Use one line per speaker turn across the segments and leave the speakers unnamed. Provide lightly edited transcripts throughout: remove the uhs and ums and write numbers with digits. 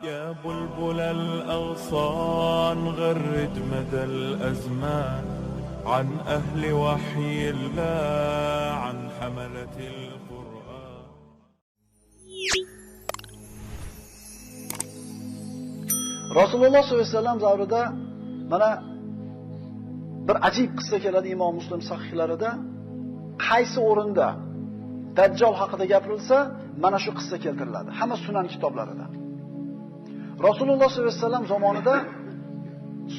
يا بلبل الأغصان غرد مدى الأزمان عن أهل وحي الله عن حملة القرآن.
Rasululloh sollallohu alayhi vasallam davrida mana bir ajib qissa keladi Imom Muslim sahihlarida. Qaysi o'rinda Dajjal haqida gapirilsa, mana shu qissa keltiriladi. Hamma sunan kitoblarida. Rasululloh sollallohu alayhi vasallam zamonida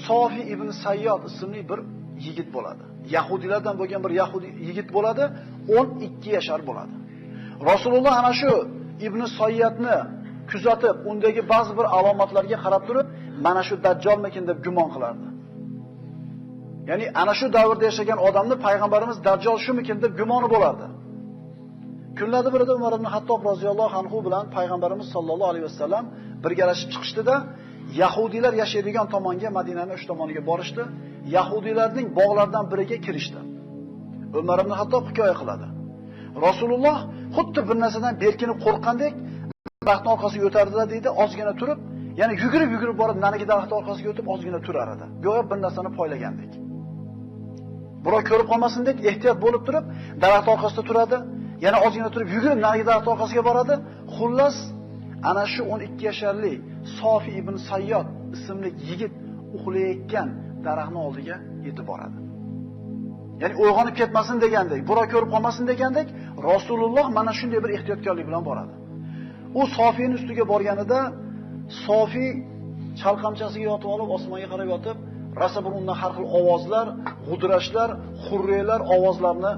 Sofi ibn Sayyod ismli bir yigit bo'ladi. Yahudilardan bo'lgan bir yahudi yigit bo'ladi, 12 yashar bo'ladi. Rasululloh ana shu Ibn Sayyodni kuzatib, undagi ba'zi bir alomatlarga qarab turib, mana shu Dajjolmikin deb gumon qilardi. Ya'ni ana shu davrda yashagan odamni payg'ambarimiz Dajjol shumikin deb gumoni bo'lardi. Kunlarda birida Umar ibn Hattob roziyallohu anhu bilan payg'ambarimiz sollallohu alayhi vasallam birgalashib chiqishdida, yahudiylar yashaydigan tomonga, Madinaning o'sha tomoniga borishdi. Yahudiylarning bog'laridan biriga kirishdi. Umar ibn Hattob hikoya qiladi. Rasululloh xuddi bir narsadan berkinib qo'rqqandek daraxtning orqasiga o'tardilar deydi, ozgina turib, yana yugurib-yugurib borib narigi daraxtning orqasiga o'tib ozgina turar edi. Go'yo bir narsani poylagandek. Birov ko'rib qolmasin deb ehtiyot bo'lib turib, daraxt orqasida turadi, yana ozgina turib yugurib narigi daraxt orqasiga boradi. Xullas, ana shu 12 yasharli Sofi ibn Sayyod ismli yigit uxlayotgan daraxtning oldiga yetib boradi. Ya'ni uyg'onib ketmasin degandek, birov ko'rib qolmasin degandek, Rasululloh mana shunday bir ehtiyotkorlik bilan boradi. U Sofining ustiga borganida Sofi chalqamchasiga yotib olib, osmonga qarab yotib, rosa bir undan har xil ovozlar, g'udrashlar, xurrelar ovozlarni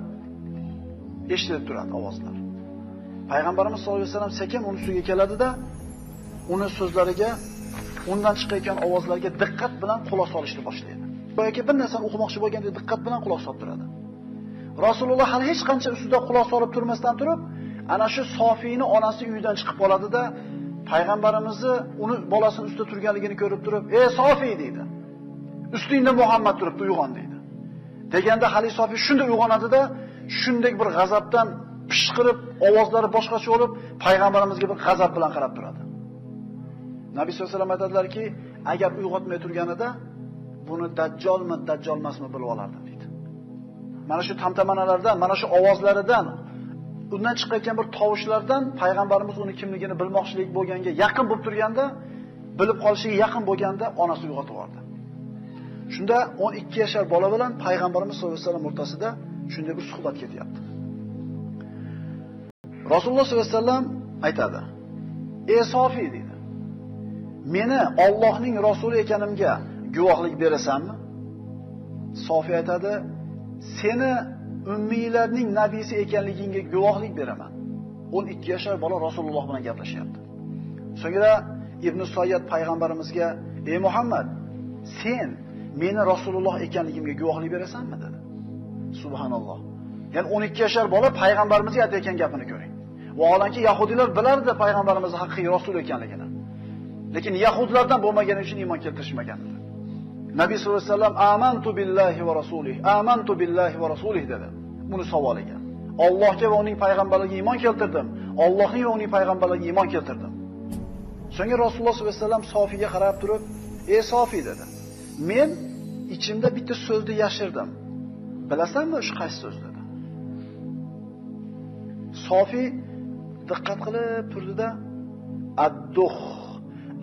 eshitilib turadi, ovozlar. Payg'ambarimiz sollallohu alayhi vasallam sekin uni ustiga keladida, uni so'zlariga, undan chiqayotgan ovozlarga diqqat bilan quloq solishni boshlaydi. Yoki bir narsani o'qimoqchi bo'lganda diqqat bilan quloq solib turadi. Rasululloh hali hech qancha ustida quloq solib turmasdan turib, ana shu Sofiyni onasi uyidan chiqib qoladida, payg'ambarimizni uni bolasini ustida turganligini ko'rib turib, "Ey Sofiy" deydi. "Ustingda Muhammad turibdi, uyg'on" deydi. Deganda hali Sofiy shunday uyg'onadida, shunday bir g'azabdan pishqirib, ovozlari boshqacha bo'lib, payg'ambarimizga bir g'azab bilan qarab turadi. Nabiy sollallohu alayhi vasallam aytadilarki, agar uyg'otmay turganida buni Dajjolmi, Dajjol emasmi bilib olardim deydi. Mana shu tamtamanalardan, mana shu ovozlaridan, undan chiqayotgan bir tovushlardan payg'ambarimiz uni kimligini bilmoqchilik bo'lganga yaqin bo'lib turganda, bilib qolishiga yaqin bo'lganda onasi uyg'otib yubordi. Shunda 12 yashar bola bilan payg'ambarimiz sollallohu alayhi vasallam o'rtasida shunday bir suhbat ketyapti. Rasululloh sollallohu alayhi vasallam aytadi: "Ey Sofi" deydi. "Meni Allohning rasuli ekanimga guvohlik berasanmi?" Sofi aytadi: "Seni ummiylarning nabiysi ekanligingga guvohlik beraman." 12 yashar bola Rasululloh bilan gaplashyapti. So'ngra Ibn Sayyod payg'ambarimizga: "Ey Muhammad, sen meni Rasululloh ekanligimga guvohlik berasanmi?" dedi. Subhanalloh. Ya'ni 12 yashar bola payg'ambarimizga aytayotgan gapini ko'ring. Vaholanki yahudiylar bilardi payg'ambarimizning haqiqiy rasul ekanligini. Lekin yahudlardan bo'lmagani uchun iymon keltirishmagan edi. Nabiy sollallohu alayhi vasallam amantu billahi va rasulih, amantu billahi va rasulih dedi. Buni savoliga. Allohga va uning payg'ambariga iymon keltirdim. Allohning va uning payg'ambariga iymon keltirdim. So'ngra Rasululloh sollallohu alayhi vasallam Sofiga qarab turib, "Ey Sofi" dedi. "Men ichimda bitta so'zni yashirdim. Bilasanmi o'sha qaysi so'z?" dedi. Sofi diqqat qilib turdida, "Ad-duh,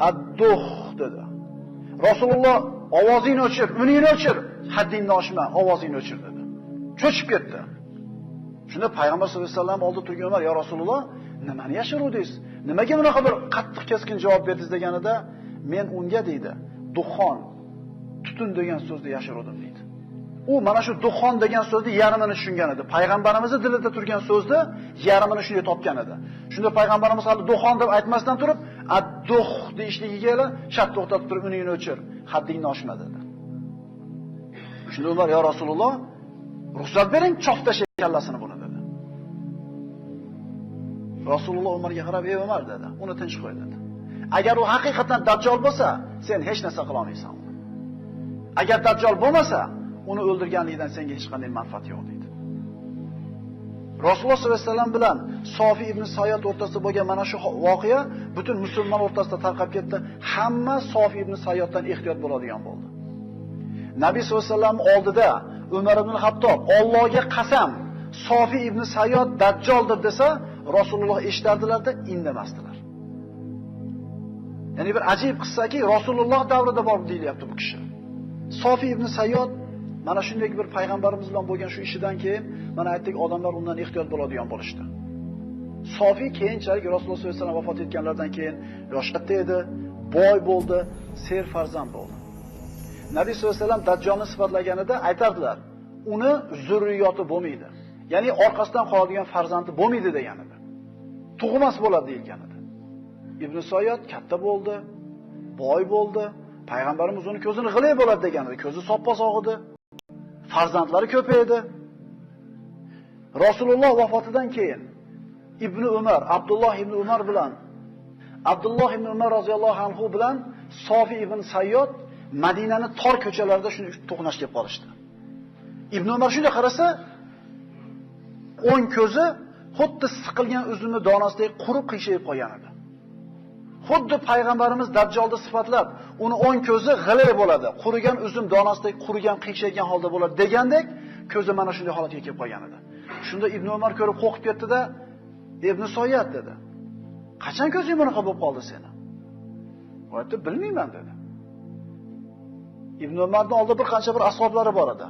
ad-duh" dedi. Rasululloh ovozingni o'chir, uningni o'chir, haddingni oshma, ovozingni o'chir dedi. Cho'chib ketdi. Shunda payg'ambar sollallohu alayhi vasallam oldida turgan Umar: "Ya Rasululloh, nimani yashiruvdingiz? Nimaga bunaqa bir qattiq keskin javob berdingiz?" deganida, "Men unga" deydi, "duxon, tutun degan so'zni yashiruvdim" deydi. U mana shu duxon degan so'zni yarmini tushungan edi. Payg'ambarimizning dilida turgan so'zni yarmini shunday topgan edi. Shunda payg'ambarimiz hali duxon deb aytmasdan turib, ad-duh deyishligiga shart to'xtatib turib, uningni o'chir, haddingni oshma dedi. Shunda ular: "Ya Rasululloh, ruxsat bering, chop tashlay kallasini buni" dedi. Rasululloh Umarga qarab: "Ey Umar" dedi, "uni tinch qo'y" dedi. Agar u haqiqatan Dajjol bo'lsa, sen hech narsa qila olmaysan. Agar Dajjol bo'lmasa, uni o'ldirganligidan senga hech qanday manfaat yo'q deydi. Rasululloh sollallohu alayhi vasallam bilan Sofi ibn Sayyod o'rtasida bo'lgan mana shu voqea butun musulmon o'rtasida tarqab ketdi. Hamma Sofi ibn Sayyoddan ehtiyot bo'ladigan bo'ldi. Nabiy sollallohu alayhi vasallam oldida Umar ibn Xattob Allohga qasam, Sofi ibn Sayyod dajjoldir desa, Rasululloh eshitardilar-da, indamasdilar. Ya'ni bir ajib qissaki, Rasululloh davrida bor deyilyapti bu kishi. Sofi ibn Sayyod mana shunday bir payg'ambarimiz bilan bo'lgan shu ishidan keyin mana aytdik, odamlar undan ehtiyot bo'ladigan bo'lishdi. Sofi keyinchalik Rasululloh sollallohu alayhi vasallam vafot etganlaridan keyin yosh katta edi, boy bo'ldi, ser farzand bo'ldi. Nabiy sollallohu alayhi vasallam Dajjolni sifatlaganida aytardilar, uni zurriyoti bo'lmaydi. Ya'ni orqasidan qoladigan farzandi bo'lmaydi degan edi. Tug'mas bo'ladi deyilgan edi. Ibn Sayyod katta bo'ldi, boy bo'ldi. Payg'ambarimiz uni ko'zini g'ilay bo'ladi degan edi. Ko'zi soppa-sog' edi. Farzandlari ko'p edi. Rasululloh vafotidan keyin Ibn Umar, Abdulloh ibn Umar bilan Abdulloh ibn Umar roziyallohu anhu bilan Sofi ibn Sayyod Madinani tor ko'chalarida shuni to'qnash kelib qolishdi. Ibn Umar shunday qarasa, o'ng ko'zi xuddi siqilgan uzumni donasidek qurib qiyshayib qolgan edi. Xuddi payg'ambarimiz Dajjolni sifatlab, uni o'ng ko'zi g'ilay bo'ladi, qurigan uzum donasidek qurigan qiyshaygan holda bo'ladi degandek, ko'zi mana shunday holatga kelib qolgan edi. Shunda Ibn Umar ko'rib qo'rqib ketdi-da, Ibn Sayyod dedi. Qachon ko'zing bunaqa bo'lib qoldi seni? U aytdi, bilmayman dedi. Ibn Umarning oldida bir qancha bir ashablari bor edi.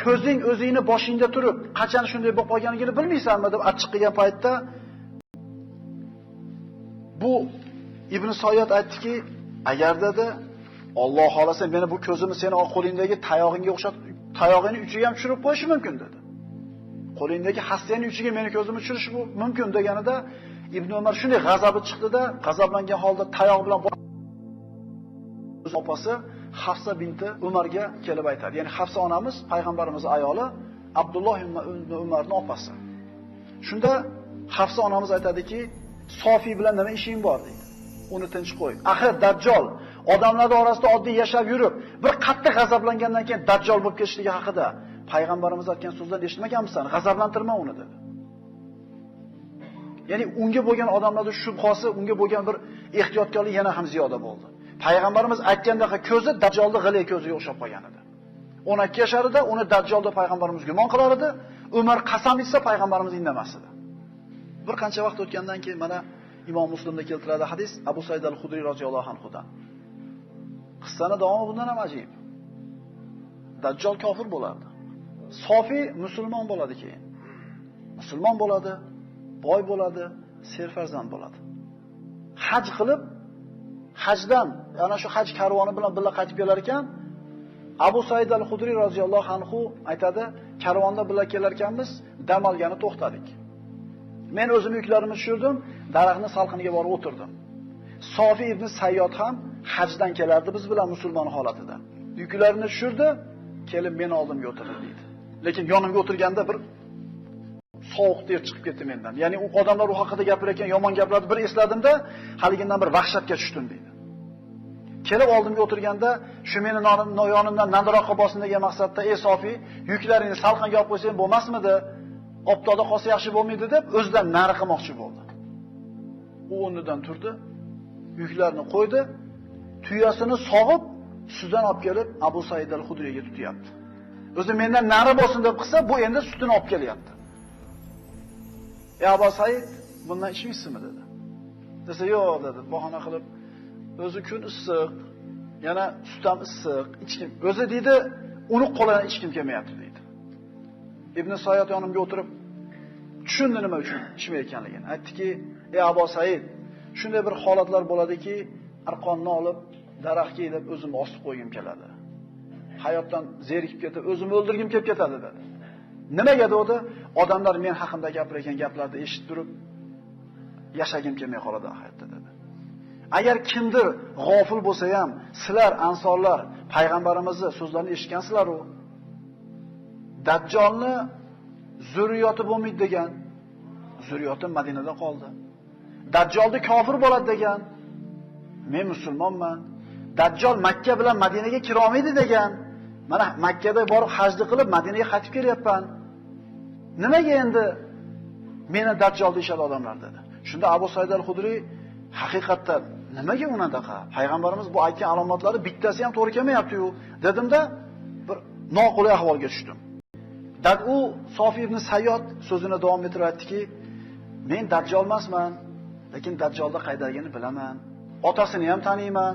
Ko'zing o'zingni boshingda turib, qachon shunday bo'lib qolganligini bilmaysanmi deb achchiq qilgan paytda bu Ibn Sayyod aytdiki, agar dedi, Alloh xolasa meni bu ko'zimni seni oq qo'lingdagi tayog'ingga o'xshatib, tayog'ingni uchiga ham tushirib qo'yishi mumkin dedi. Qo'lingdagi hassani uchiga meni ko'zimni tushirish mumkin deganida Ibn Umar shunday g'azabi chiqdi-da, g'azablangan holda tayoq bilan opasi Hafsa binti Umarga kelib aytadi. Ya'ni Hafsa onamiz payg'ambarimiz ayoli, Abdulloh ibn Umarning opasi. Shunda Hafsa onamiz aytadiki, Sofi bilan nima ishing bor deydi. Uni tinch qo'y. Axir Dajjol odamlar orasida oddiy yashab yurib, bir qattiq g'azablangandan keyin Dajjol bo'lib ketishligi haqida payg'ambarimiz aytgan so'zlarni eshitmaganmisan? G'azablantirma uni dedi. Ya'ni unga bo'lgan odamlarda shubhasi, unga bo'lgan bir ehtiyotkorlik yana ham ziyoda bo'ldi. Payg'ambarimiz aytgandaqa ko'zi Dajjolning g'ilay ko'ziga o'xshab qolgan edi. 12 yasharida uni Dajjolda payg'ambarimiz gumon qilar edi. Umar qasam ichsa payg'ambarimiz indamas edi. Bir qancha vaqt o'tgandan keyin mana Imom Muslimda keltiriladi hadis Abu Said al-Xudriy roziyallohu anhudan. Qissani davomi bundan ham ajib. Dajjol kofir bo'lardi. Sofi musulmon bo'ladi keyin. Musulmon bo'ladi, boy bo'ladi, serfarzand bo'ladi. Haj qilib, hajdan, ana shu haj karvoni bilan birga qaytib kelar ekan, Abu Said al-Xudriy roziyallohu anhu aytadi, karvonda birga kelar ekanmiz, dam olgani to'xtadik. Men o'zim yuklarimni tushirdim, daraxtni salqiniga borib o'tirdim. Sofi ibn Sayyod ham hajdan kelardi biz bilan musulmon holatida. Yuklarini tushirdi, kelib men oldimga o'tirdi deydi. Lekin yonimga o'tirganda bir sovuq ter chiqib ketdi mendan. Ya'ni u odamlar u haqida gapirayotgan yomon gaplarni bir esladimda, haligindan bir vahshatga tushdim deydi. Kelib oldimga o'tirganda, shu meni yonimdan nariroqqa bosin degan maqsadda, "Ey Sofi, yuklaringni salqinga olib qo'ysang bo'lmasmidi? Oftobda qolsa yaxshi bo'lmaydi" deb o'zidan nari qilmoqchi bo'ldi. U o'rnidan turdi, yuklarni qo'ydi, tuyasini sog'ib, sutdan olib kelib Abu Said al-Xudriyga tutyapti. O'zi mendan nari bo'lsin deb qilsa, bu endi sutini olib kelyapti. "Ey Abu Said, bundan ichmaysizmi?" dedi. Desa, "Yo'q" dedi, bahona qilib, "O'zi kun issiq, yana sut ham issiq, ichkim." O'zi deydi, uni qo'lidan ichkim kelmayapti deydi. Ibn Sayyod yonimga o'tirib tushundi nima uchun ichmayotganligini. Aytdiki, "Ey Abu Said, shunday bir holatlar bo'ladiki, arqonni olib daraxtga ilib o'zimni osib qo'ygim keladi. Hayotdan zerikib ketib o'zimni o'ldirgim kelib ketadi" dedi. Nimaga dedi? Odamlar men haqimda gapirayotgan gaplarni eshitib turib yashagim kelmay qoladi hayotda dedi. Agar kimdir g'ofil bo'lsa ham, sizlar ansorlar payg'ambarimizni so'zlarini eshitgansizlar u. Dajjolni zurriyoti bo'lmaydi degan, zurriyoti Madinada qoldi. Dajjolni kofir bo'ladi degan, men musulmonman. Dajjol Makka bilan Madinaga kira olmaydi degan, mana Makkada borib hajni qilib Madinaga qaytib kelyapman. Nimaga endi Meni Dajjol deyshadi odamlar dedi. Shunda Abu Said al-Xudriy haqiqatdan nimaga unadaqa? Payg'ambarimiz bu aytgan alomatlari bittasi ham to'g'ri kelmayapti-yu dedimda bir noqulay ahvolga tushdim. U Sofi ibn Sayyod so'zini davom ettirib aytdiki, men Dajjol emasman, lekin Dajjolda qaydaligini bilaman. Otasini ham taniyman.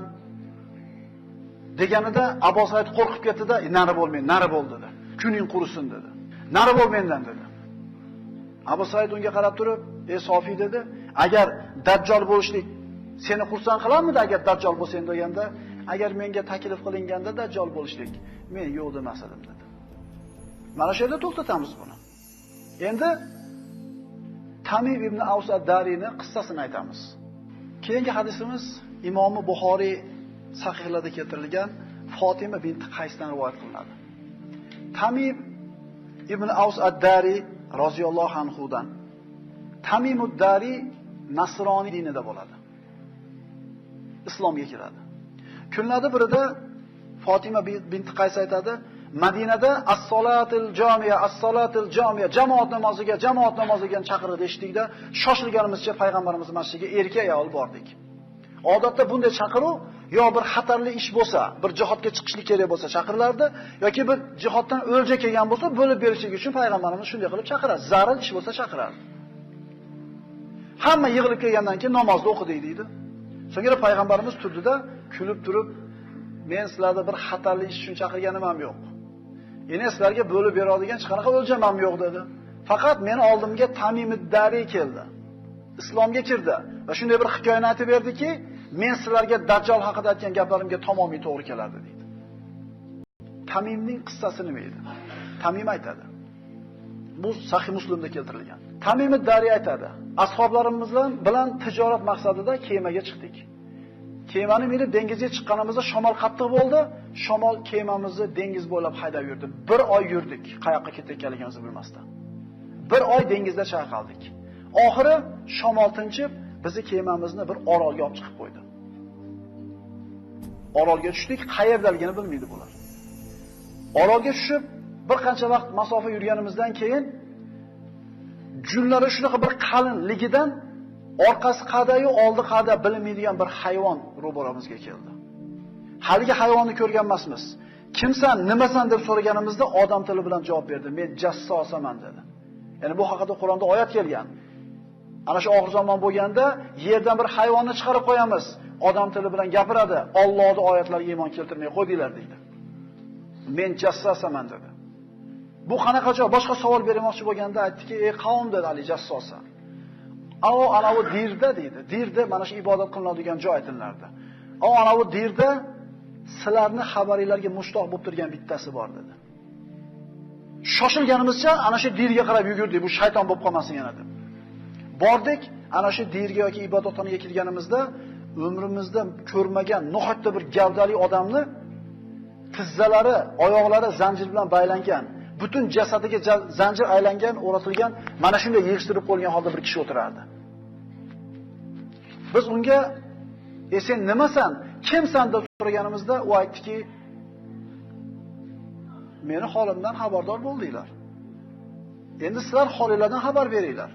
Deganida Abu Said qo'rqib ketdi-da, nari bo'l men, nari bo'l dedi. Kuning qurisin dedi. Nari bo'l mendan dedi. Abu Said unga qarab turib, "Ey Sofi" dedi, "Agar Dajjol bo'lishlik seni xursand qilarmidi agar Dajjol bo'lsang?" deganda, "Agar menga taklif qilinganda Dajjol bo'lishlik, men yo'q demas edim" dedi. Mana shu yerda to'xtatamiz buni. Endi Tamim ibn Avs ad-Dariyning qissasini aytamiz. Keyingi hadisimiz Imom Buxoriy sahihlarida keltirilgan Fatima bint Qaysdan rivoyat qilinadi. Tamim ibn Avs ad-Dari roziyallohu anhudan. Tamim ad-Dari Nasroniy dinida bo'ladi. Islomga kiradi. Kunlarda birida Fatima bint Qays aytadi, Madinada as-solatul jamiya, as-solatul jamiya, jamoat namoziga chaqirdi eshitdikda, shoshilganimizcha payg'ambarimiz masjidiga erkak ayol bordik. Odatda bunday chaqiruv yo bir xatarli ish bo'lsa, bir jihodga chiqishlik kerak bo'lsa chaqirilardi, yoki bir jihoddan o'lja kelgan bo'lsa, bo'lib berishlik uchun payg'ambarimiz shunday qilib chaqiradi. Zarur ish bo'lsa chaqirardi. Hamma yig'ilib kelgandan keyin namozni o'qidik deydi. So'ngra payg'ambarimiz turdida kulib turib, men sizlarni bir xatarli ish uchun chaqirganim ham yo'q. Endi sizlarga bo'lib beradigan hech qanaqa o'ljam ham yo'q dedi. Faqat meni oldimga Tamim ad-Dari keldi. Islomga kirdi va shunday bir hikoyani aytib berdiki, men sizlarga Dajjal haqida aytgan gaplarimga tamomiy to'g'ri keladi deydi. Tamimning qissasi nima edi? Tamim aytadi. Bu Sahih Muslimda keltirilgan. Tamim ad-Dari aytadi: "Ashoblarimiz bilan tijorat maqsadida kemaga chiqdik. Kemani minib dengizga chiqqanimizda shamol qattiq bo'ldi. Shamol kemamizni dengiz bo'ylab haydab yurdi. Bir oy yurdik, qayoqqa ketayotganligimizni bilmasdan. Bir oy dengizda chayqaldik. Oxiri shamol tinchib, bizni kemamizni bir orolga olib chiqib qo'ydi. Orolga tushdik, qayerdaligini bilmaydi bular. Orolga tushib, bir qancha vaqt masofa yurganimizdan keyin junlari shunaqa bir qalinligidan orqasi qadayu oldi qada bilinmaydigan bir hayvon ro'baramizga keldi. Haligi hayvonni ko'rgan emasmiz. Kimsan, nimasan deb so'raganimizda odam tili bilan javob berdi. Men jassosaman dedi. Ya'ni bu haqida Qur'onda oyat kelgan. Ana shu oxir zamon bo'lganda yerdan bir hayvonni chiqarib qo'yamiz. Odam tili bilan gapiradi. Allohning oyatlariga iymon keltirmay qo'ydinglar deydi. Men jassosaman dedi. Bu qanaqa joy? Boshqa savol bermoqchi bo'lganda aytdiki, ey qavm dedi Ali jassosa. Avo anavi dirda deydi. Dirda mana shu ibodat qilinadigan joy aytilardi. Avo anavi dirda sizlarni xabaringlarga mushtoq bo'lib turgan bittasi bor dedi. Shoshilganimizcha ana shu dirga qarab yugurdik, bu shayton bo'lib qolmasin yana deb. Bordik, ana shu dirga yoki ibodatxonaga kirganimizda umrimizda ko'rmagan nihoyatda bir gavdali odamni tizzalari, oyoqlari zanjir bilan baylangan, butun jasadiga zanjir aylangan, o'ratilgan, mana shunday yig'ishtirib qo'yilgan holda bir kishi o'tirardi. Biz unga, "E sen nimasan, kimsan?" deb so'raganimizda u aytdiki, "Meni holimdan xabardor bo'ldinglar. Endi sizlar holinglardan xabar beringlar.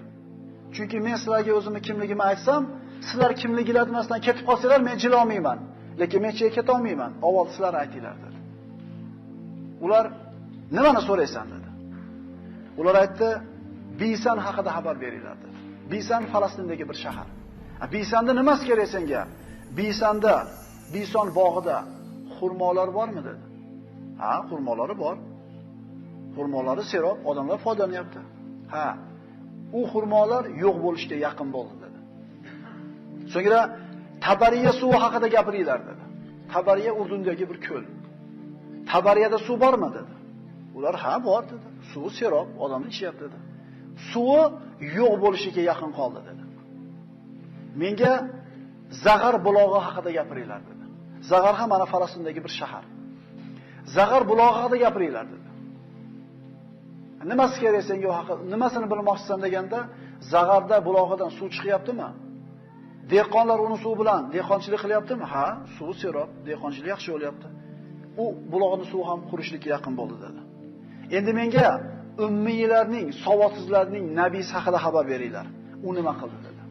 Chunki men sizlarga o'zimni kimligimni aytsam, sizlar kimligingizni bilmasdan ketib qolsanglar, men jila olmayman. Lekin men ichiga keta olmayman. Avval sizlar aytinglar" dedi. Ular nimani so'raysan dedi. Ular aytdi, Bisan haqida xabar beringlar dedi. Bisan Falastindagi bir shahar. Bisanda nimasi kerak senga? Bisanda, Bison bog'ida xurmolar bormi dedi. Ha, xurmolari bor. Xurmolari serob, odamlar foydalanyapti. Ha, u xurmolar yo'q bo'lishga yaqin bo'ldi dedi. So'ngra Tabariya suvi haqida gapiringlar dedi. Tabariya Urdundagi bir ko'l. Tabariyada suv bormi dedi. Ular ha bor dedi. Suvi serob, odamlar ichyapti dedi. Suvi yo'q bo'lishiga yaqin qoldi dedi. Menga Zag'ar bulog'i haqida gapiringlar dedi. Zag'ar ham mana Falastindagi bir shahar. Zag'ar bulog'i haqida gapiringlar dedi. Nimasi kerak senga u haqida? Nimasini bilmoqchisan deganda, Zag'arda bulog'idan suv chiqyaptimi? Dehqonlar uni suv bilan dehqonchilik qilyaptimi? Ha, suvi serob, dehqonchilik yaxshi bo'lyapti. U bulog'ning suvi ham qurishlikka yaqin bo'ldi dedi. Endi menga ummiylarning, savodsizlarning nabiysi haqida xabar beringlar. U nima qildi dedi.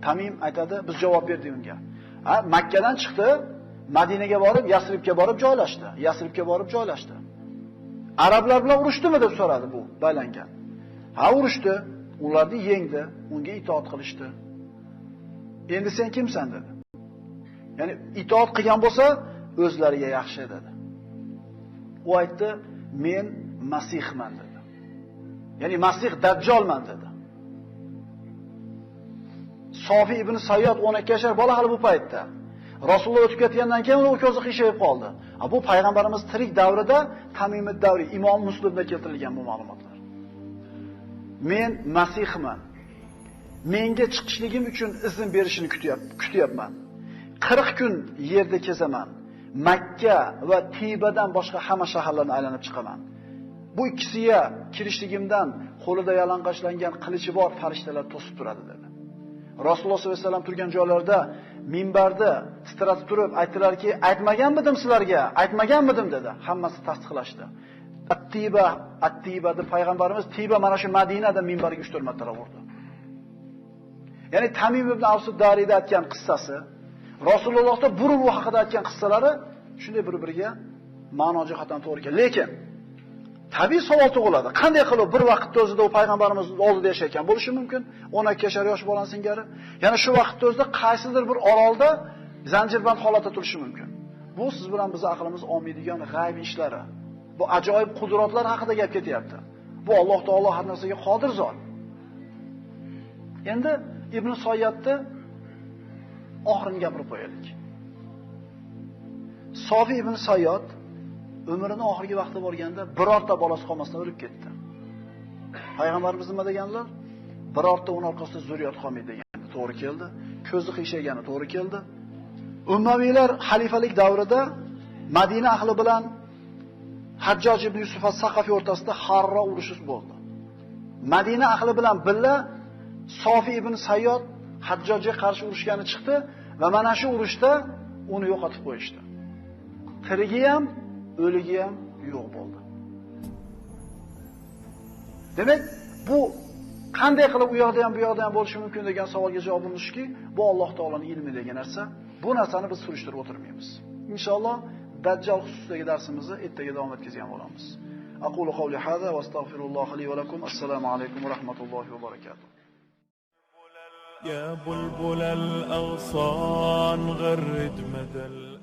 Tamim aytadi, biz javob berdik unga. Ha, Makkadan chiqdi, Madinaga borib, Yasribga borib joylashdi. Yasribga borib joylashdi. Arablar bilan urushdimi deb so'radi bu baylangan. Ha, urushdi, ularni yengdi, unga itoat qilishdi. Endi sen kimsan dedi. Ya'ni itoat qilgan bo'lsa, o'zlariga yaxshi dedi. U aytdi, men Masihman dedi. Ya'ni Masih Dajjolman dedi. Sofi ibn Sayyod 12 yashar bola hali bu paytda. Rasululloh o'tib ketgandan keyin u ko'zi qiyshayib qoldi. Bu payg'ambarimiz tirik davrida Tamimid davri Imom Muslimda keltirilgan bu ma'lumotlar. Men Masihman. Menga chiqishligim uchun izn berishini kutyapman. 40 kun yerda kezaman. Makka va Tibadan boshqa hamma shaharlarni aylanib chiqaman. Bu ikkisiga kirishligimdan qo'lida yalang'ochlangan qilichi bor farishtalar to'sib turadi dedi. Rasululloh sollallohu alayhi vasallam turgan joylarida minbarda titratib turib aytdilarki, aytmaganmidim sizlarga, aytmaganmidim dedi. Hammasi tasdiqlashdi. At-Tiba, At-Tiba deb payg'ambarimiz Tiba mana shu Madinada minbarga 3-4 marta urdi. Ya'ni Tamim ibn Avs Dariyda aytgan qissasi, Rasulullohda burun u haqida aytgan qissalari shunday bir-biriga ma'no jihatdan to'g'ri keladi. Lekin tabiiy savol tug'iladi. Qanday qilib bir vaqtda o'zida u payg'ambarimiz oldida yashayotgan bo'lishi mumkin? 12 yashar yosh bola singari. Yana shu vaqtda o'zida qaysidir bir orolda zanjirband holatda turishi mumkin. Bu siz bilan biz aqlimiz olmaydigan g'ayb ishlari. Bu ajoyib qudratlar haqida gap ketyapti. Bu Alloh taolo har narsaga qodir zot. Endi Ibn Sayyodni oxirini gapirib qo'yaylik. Sofi ibn Sayyod umrini oxirgi vaqti borganda birorta bolasi qolmasdan o'lib ketdi. Payg'ambarimiz nima deganlar? Birorta uning orqasida zurriyot qolmaydi degani to'g'ri keldi. Ko'zi qiyshagani to'g'ri keldi. Ummaviylar xalifalik davrida Madina ahli bilan Hajjoj ibn Yusuf as-Saqafiy o'rtasida Harra urushi bo'ldi. Madina ahli bilan birga Sofi ibn Sayyod Hajjojga qarshi urushgani chiqdi va mana shu urushda uni yo'qotib qo'yishdi. Tirigi ham, o'ligi ham yo'q bo'ldi. Demak, bu qanday qilib u yoqda ham bu yoqda ham bo'lishi mumkin degan savolga javobimiz shuki, bu Alloh taoloning ilmidagi narsa. Bu narsani biz surishtirib o'tirmaymiz. Inshaalloh Dajjal xususidagi darsimizni ertaga davom etkazgan bo'lamiz. Aqulu qawli hada va astagfirulloh li va lakum. Assalomu alaykum va rahmatullohi va barakatuh.
يا بلبل الأغصان غرد مدى.